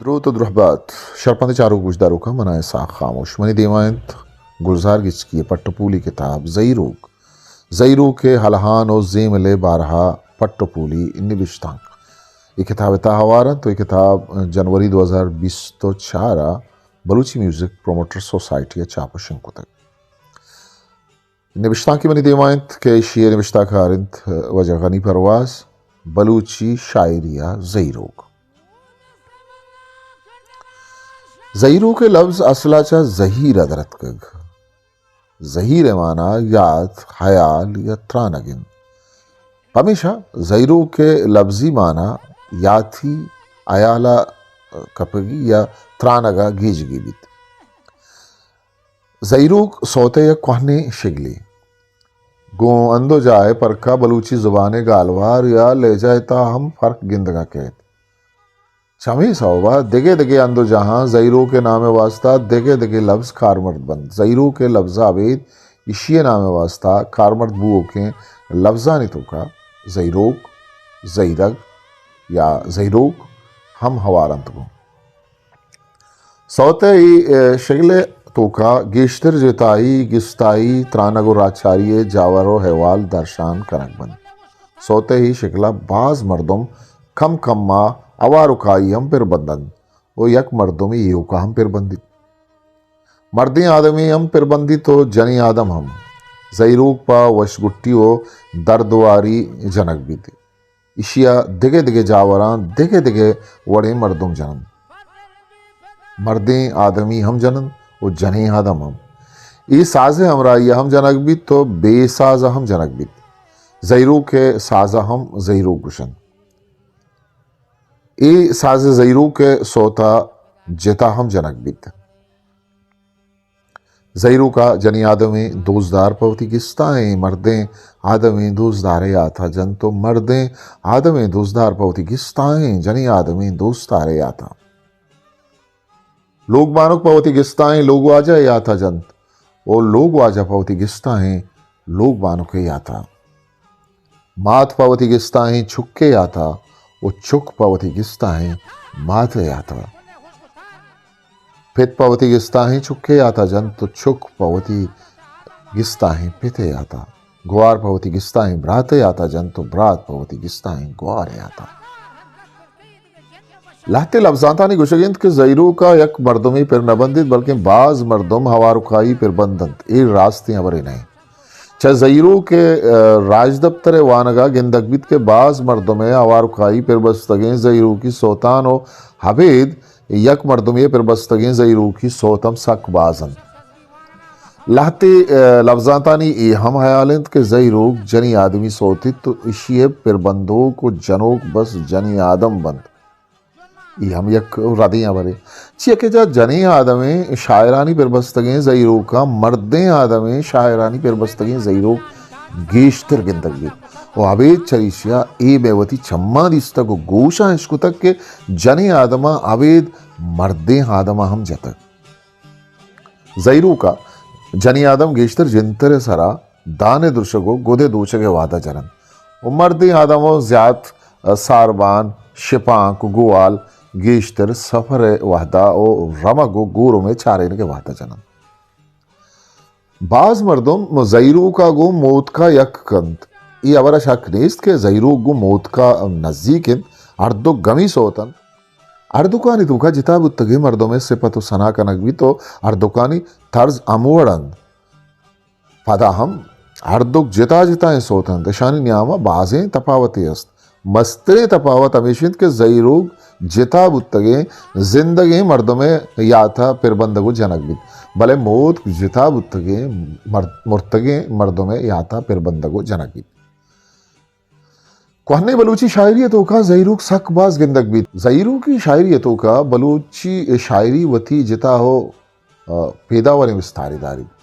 دروت ءُ درہبات، شرپندیں چاروک گوشداروکاں، من آں اسحاق خاموش۔ منی دیما انت گلزار گچکی ءِ پٹ ءُ پولی کتاب زہیروک۔ زہیروک ءِ ہلہان ءُ زیمل ءِ بارہا پٹ ءُ پولی نبشتانک۔ اے کتاب ءِ تہا ہوار انت ءُ اے کتاب جنوری دو ہزار بیست ءُ چار ءَ بلوچی میوزک پروموٹر سوسائٹی ءَ چاپ ءُ شنگ کتگ۔ نبشتانکے منی دیما انت کہ ایشی ءِ نبشتہ کار انت واجہ غنی پرواز، بلوچی شاعری ءِ زہیروک۔ زہیروک ءِ لبز اصل ءَ چہ زہیر ءَ در اتکگ۔ زہیر ءِ مانا یات، ہیال یا ترانگ انت۔ پمیشا زہیروک ءِ لبزی مانا یاتی، ہیال ءَ کپگی یا ترانگ ءَ گیجگی بیت۔ زہیروک سوت ءِ یک کوہنیں شگلے۔ گوں ہند ءُ جاہ ءِ پرک ءَ بلوچی زبان ءِ گالوار یا لہجہ ءِ تہا ہم فرق گندگ ءَ کئیت۔ چہ ہمے سوب ءَ دگہ دگہ ہند ءُ جاہاں زہیروک ءِ نام ءِ واستہ دگہ دگہ لبز کارمرد بنت۔ زہیروک ءِ لبز ءَ ابید ایشی ءِ نام ءِ واستہ کارمرد بوؤکیں لبزانی توکا زہیروک، زہیرگ یا زہیروک ہم ہوار انت گوں۔ سوت ءِ اے، اے، شگل ءِ توکا گیشتر جتائی، گستائی، ترانگ ءُ راجچاری ءِ جاور ءُ احوال درشان کنگ بنت۔ سوت ءِ اے شگل ءَ باز مردم کم کم ءَ ہوار ءُ کائی ہم پر بندنت ءُ یک مردمے ایوکا ہم پر بندیت۔ مردیں آدمے ہم پر بندیت ءُ جنیں آدم ہم۔ زہیروک پہ وشگٹی ءُ دردواری جنگ بیت۔ ایشی ءَ دگہ دگہ جاوراں دگہ دگہ وڑیں مردم جننت۔ مردیں آدمی ہم جننت ءُ جنیں آدم ہم۔ اے ساز ءِ ہمراہی ءَ ہم جنگ بیت ءُ بے ساز ءَ ہم جنگ بیت۔ زہیروک ءِ ساز ءَ ہم زہیروک گوشنت۔ اے ساز زہیروک ءِ سوت ءَ جتا ہم جنگ بیت۔ زہیروک ءَ جنیں آدمیں دوستدار پہ وتی گستاہیں مردیں آدمیں دوستدار ءِ یات ءَ جنت ءُ مردیں آدمیں دوستدار پہ وتی گستاہیں جنیں آدمیں دوستدار ءِ یات ءَ۔ لوگ بانک پہ وتی گستاہیں لوگ واجہ ءِ یات ءَ جنت ءُ لوگ واجہ پہ وتی گستاہیں لوگ بانک ءِ یات ءَ۔ مات پہ وتی گستاہیں چک ءِ یات ءَ ءُ چک پہ وتی گستاہیں مات ءِ یات ءَ۔ پت پہ وتی گستاہیں چک ءِ یات ءَ جنت ءُ چک پہ وتی گستاہیں پت ءِ یات ءَ۔ گوار پہ وتی گستاہیں برات ءِ یات ءَ جنت ءُ برات پہ وتی گستاہیں گوار ءِ یات ءَ۔ لہتے لبزانتانی گوشگ انت کہ زہیروک ءَ یک مردمے پر نہ بندیت، بلکیں باز مردم ہوار ءُ کائی پر بندنت۔ اے راستیں ہبرے نہ انت۔ چہ زہیروک ءِ، ءَ، راجدپتر ءِ وانگ ءَ گندگ بیت کہ باز مردم ءِ ہوار ءُ کائی پر بستگیں زہیروکی سوتاں ءُ ابید یک مردمے پر بستگیں زہیروکی سوت ہم سک باز انت۔ لہتے، ءَ، لبزانتانی اے ہم ہیال انت کہ زہیروک جنیں آدمی سوت انت ءُ ایشی ءِ پر بندوک ءُ جنوک بس جنیں آدم بنت۔ اے ہم یک ردیں ہبرے۔ چیا کہ جا جنیں آدمیں شاعرانی پر بستگیں زہیروکاں مردیں آدمیں شاعرانی پر بستگیں زہیروک گیشتر گندگ بیت ءُ ابید چریشیا اے مئے وتی چماں دیستگ ءُ گوشاں اشکتگ کہ جنیں آدماں ابید مردیں آدماں ہم جتگ۔ زہیروکا جنیں آدم گیشتر جنتر ءِ سرا دان ءِ درشگ ءُ گد ءِ دوچگ ءِ وہد ءَ جننت ءُ مردیں آدم ءَ زیات ساربان، شپانک ءُ گوال گیشتر سفر ءِ وہد ءَ ءُ رمگ ءُ گورم ءِ چارینگ ءِ وہد ءَ جننت۔ باز مردم زہیروکا گوں موتکا یک کنت۔ اے ہبرا شک نیست کہ زہیروک گوں موتکا نزیک انت، ہردک گمی سوت انت۔ ہردکانی توکا جتا بوتگیں مردم ءِ صفت ءُ ثنا کنگ بیت ءُ ہردکانی طرز ہموڑ انت۔ پدا ہم ہردک جتا جتائیں سوت انت، اشانی نیام ءَ بازیں تپاوتے است۔ مستریں تپاوت ہمیش انت کہ زہیروک جتا بوتگیں زندگیں مردم ءِ یات ءَ پر بندگ ءُ جنگ بیت، بلے موتک جتا بوتگیں مرد-، مرتگیں مردم ءِ یات ءَ پر بندگ ءُ جنگ بیت۔ کوہنیں بلوچی شاعری ءِ توکا زہیروک سک باز گندگ بیت۔ زہیروکی شاعری ءِ توکا بلوچی شاعری وتی جتا ءُ، ءَ، پیداوریں بستارے داریت۔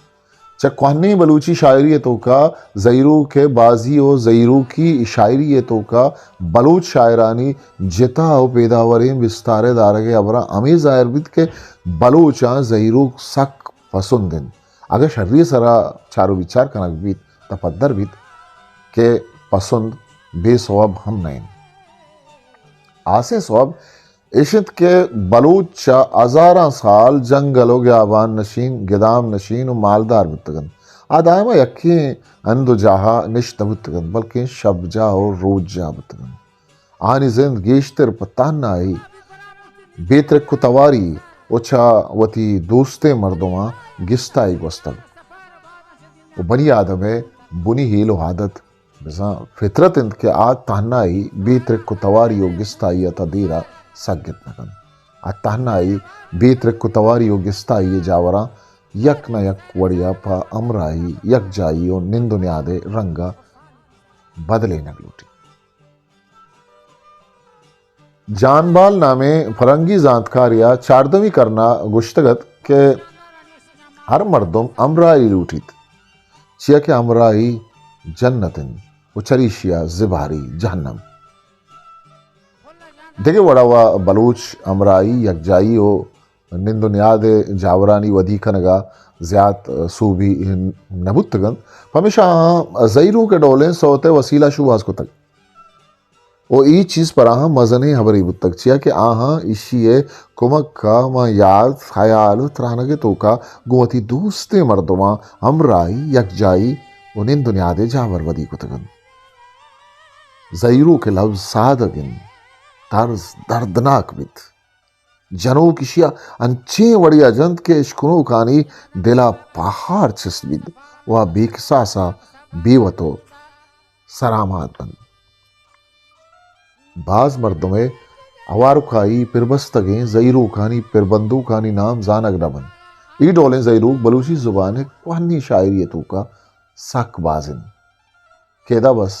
چہ کوہنیں بلوچی شاعری ءِ توکا زہیروک ءِ بازی ءُ زہیروکی شاعری ءِ توکا بلوچ شاعرانی جتا ءُ پیداوریں بستار ءِ دارگ ءِ ہبرا ہمے ظاہر بیت کہ بلوچاں زہیروک سک پسند انت۔ اگاں شری ءِ سرا چار ءُ بچار کنگ بیت، تہ پدر بیت کہ پسند بے سوب ہم نہ انت۔ ہاسیں سوب ایش انت کہ بلوچ چہ ہزاراں سال جنگل و گیابان نشین، گدام نشین و مالدار بوتگ انت۔ آ دائما یکیں ہند و جاہا نشت نہ بوتگ انت، بلکیں شپ جاہ و روچ جاہ بوتگ انت۔ آنی زند گیشتر پہ تہنائی، بے ترک و تواری و چہ وتی دوستیں مردماں گستائی گوستگ و بنی آدم ء بنی ہیل و عادت بزاں فطرت انت کہ آ تہنائی، بے ترک و تواری و گستائی ء تاں دیرا سگت نہ کنت۔ آ تہنائی، بے ترک و تواری و گستائی ء جاوراں یک نہ یک وڑیا پہ ہمراہی، یکجائی و نند و نیاد ء رنگ ء بدلینگ لوٹیت۔ جان بال نامیں فرنگی زانتکارے ء چاردہمی کرن ء گوشتگ ات کہ ہر مردم ہمراہی لوٹیت، چیا کہ ہمراہی جنت انت و چریشی ء زبہری جہنم۔ دگہ وڑا و بلوچ ہمراہی، یکجائی و نند و نیاد ء جاورانی ودی کنگ ء زیات سوبی نہ بوتگ انت۔ پمیشا آہاں زہیروک ء ڈولیں سوت ء وسیلہ شوہاز کتگ۔ و اے چیز پر آہاں مزنیں ہبرے بوتگ، چیا کہ آہاں ایشی ء کمک ء ماں یات، ہیال و ترانگ ء توکا گوں وتی دوستیں مردماں ہمراہی، یکجائی و نند و نیاد ء جاور ودی کتگ انت۔ زہیروک ء لبز سادگ انت، طرز دردناک بیت۔ جنوک ایشی ء انچیں وڑے ء جنت کہ اشکنوکانی دل ء پہار چست بیت و آ بے کساس ء بے وت و سرآماد بنت۔ باز مردم ء ہوارکائی پربستگیں زہیروکانی پربندوکانی نام زانگ نہ بنت۔ اے ڈولیں زہیروک بلوچی زبان ء کوہنیں شاعری ء توکا سک باز انت کہ ادا بس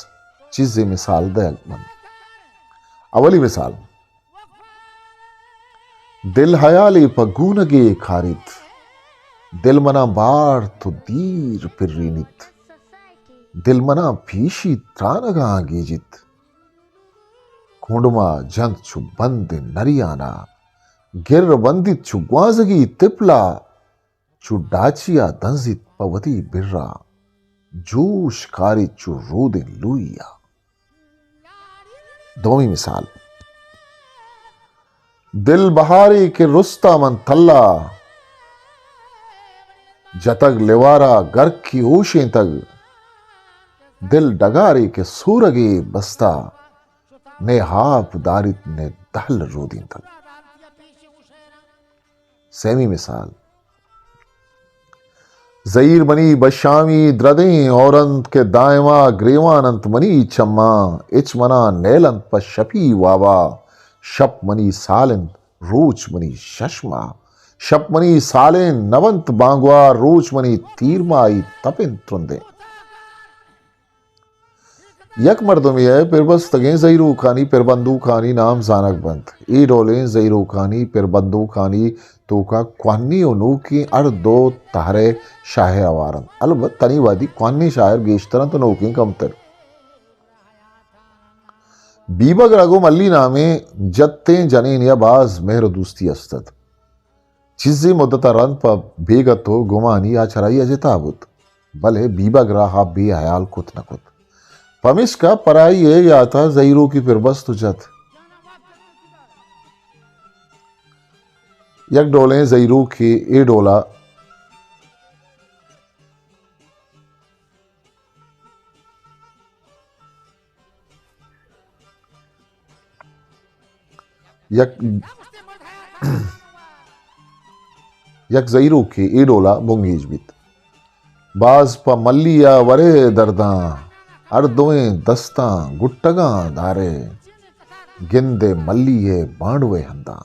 چیزے مثال دئیگ بنت۔ اولی مثال، دل ہیالے پہ گونگے کاریت، دل منا بارت و دیر پرینیت، دل منا پیشی ترانگاں گیجیت۔ کونڈما جنت چو بندیں نریانا، گر بندیت چو گوانزگی تپلا، چو ڈاچیا دنزیت پہ وتی برا، جوش کاریت چو رودیں لوئیا۔ دومی مثال، دل بہارے کہ رستا من تلا، جتگ لیوارا گرکی ہوشینتگ، دل ڈگارے کہ سورگے بستا، نے ہاپ داریت نے دہل رودینتگ۔ سیمی مثال، زہیر منی بشامی دردیں ہور انت کہ دائما گریوان انت منی چماں، اچ منا نیل انت پہ شپی وابا، شپ منی سال انت روچ منی ششما، شپ منی سالیں نہ بنت بانگوا، روچ منی تیرمائی تپنت ترندیں۔ یک مردمے ء پربستگیں زہیروکانی پربندوکانی نام زانگ بنت۔ اے ڈولیں زہیروکانی پربندوکانی توکا کوہنی و نوکیں ہر دو تہر ء شاعر ہوار انت۔ البت تنی وہدی کوہنیں شاعر گیشتر انت و نوکیں کمتر۔ بیبگر ء گوں ملی نامیں جتیں جنینے ء باز مہر و دوستی است ات۔ چیزے مدت ء رند پہ بیگت و گمانی آ چرائی ء جتا بوت، بلے بیبگر ء آ بے ہیال کت نہ کت، پمیشکا پرائی ء یات ء زہیروکی پربست و جت۔ یک ڈولیں زہیروکے اے ڈول ء یک، یک زہیروکے اے ڈول ء بنگیج بیت۔ باز پہ ملی ء ورے درداں، ہر دوئیں دستاں گٹگاں دارے، گندے ملی ء بانڈوے ہنداں۔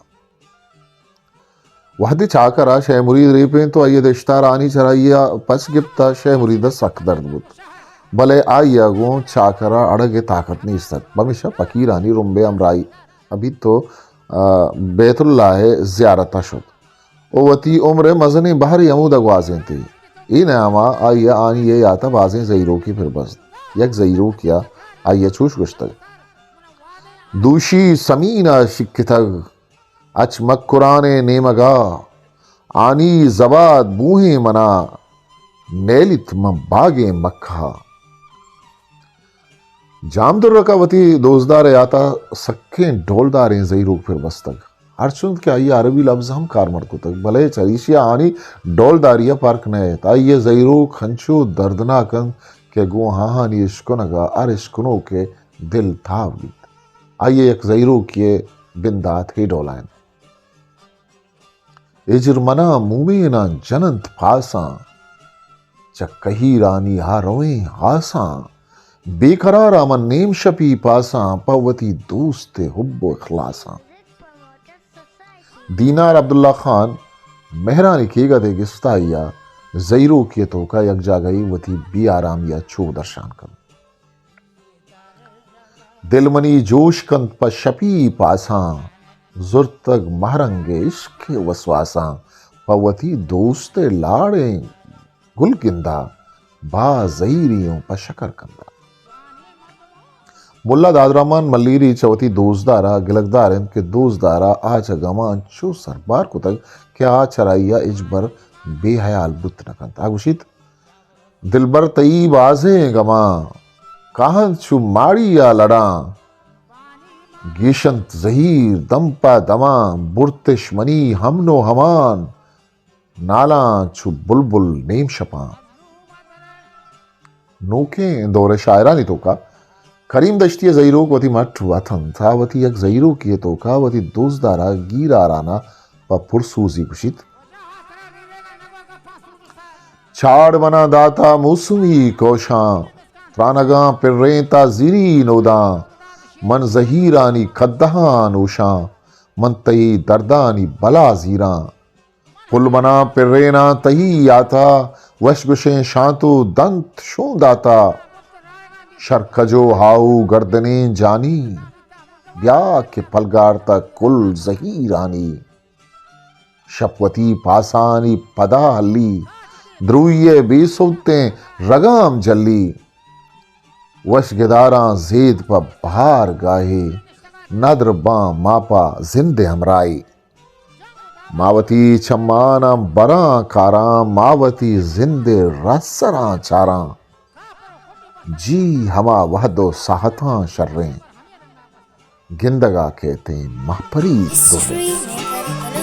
وہدے چاکر ء شے مرید ریپینت و آئی ء دشتار آنی چرائی ء پچ گپت ء شے مرید ء سک درد بوت، بلے آئی ء گوں چاکر ء اڑگ ء طاقت نیست ات، پمیشا پکیرانی رمبے ہمراہی ء بیت و، آ، بیت اللہ ء زیارت ء شت و وتی عمر ء مزنیں بہرے ہمودا گوازینت۔ اے نیام ء آئی ء آنی ء یات ء بازیں زہیروکے پربست۔ یک زہیروکے ء آئی ء چوش گوشتگ، دوشی سمین ء شکتگ، اچ مکرانیں نیمگا، آنی زباد بوہیں منا، نیلیت من باگیں مکہا۔ جام درک ء وتی دوستدار ء یاتا سکیں ڈولداریں زہیروک پر بستگ۔ ہرچند کہ آئی ءَ عربی لبز ہم کارمرد کتگ، بلے چریشی ءَ آہانی ڈولداری ءَ پرک نہ ات۔ آئی ءِ زہیروک ہنچو دردناک انت کہ گوں آہانی اشکنگ ءَ ہر اشکنوک ءِ دل تاب بیت۔ آئی ءِ یک زہیروکے ءِ بندات اے ڈول ءَ انت۔ ہجر منا مومیناں جننت پاساں، چہ کہیرانی آ رویں آساں، بے قرارا من نیم شپی پاساں، پہ وتی دوست ءِ حب و اخلاصاں۔ دینار عبداللہ خان مہرانی کیگد ءِ گستا آئی ءَ زہیروکی ءِ توکا یک جاگہے وتی بے آرامی ءَ چو درشان کنت۔ دل منی جوش کنت پہ شپی پاساں، زرتگ مہرنگ ءِ عشق ءِ وسواساں، پہ وتی دوست ءِ لاڑیں گل گندا، باز زہیری اوں پہ شکر کندا۔ ملا دادرحمان ملیری چہ وتی دوستدار ءَ گلگدار انت کہ دوستدار ءَ آ چہ گماں چو سربار کتگ کہ آ چرائی ءَ ہچبر بے حیال بوت نہ کنت۔ آ گوشیت، دلبر تئی بازیں گماں، کاہنت چو ماڑی ءَ لڑاں، گیشنت زہیر دم پہ دماں، برتش منی ہمن و ہمان، نالاں چو بلبل نیم شپاں۔ نوکیں دور ءِ شاعرانی توکا کریم دشتی ءِ زہیروک وتی مٹ وت انت۔ آ وتی یک زہیروکی ءِ توکا وتی دوستدار ءَ گیر آران ءَ پہ پرسوزی گوشیت، چاڑ منا داتا موسمی کوشاں، ترانگاں پرینتا زیری نوداں، من زہیرانی کدہاں نوشاں، من تئی دردانی بلا زیراں۔ پل منا پریناں تئی یاتا، وش گوشیں شانتو دنت شون داتا۔ شرکجو ہاؤ گردنیں جانی، بیا کہ پلگارتا کل زہیرانی۔ شپ وتی پاسانی پدا ہلی، دروئی ءِ بے سوتیں رگام جلی۔ وش گداراں زید پہ بہار گاہے، ندر باں ما پہ زند ءِ ہمراہی۔ ما وتی چماناں براں کاراں، ما وتی زند ءِ رہسراں چاراں۔ جی ہما وہد و ساہتاں شریں، گندگا کیتیں مہپری دریں۔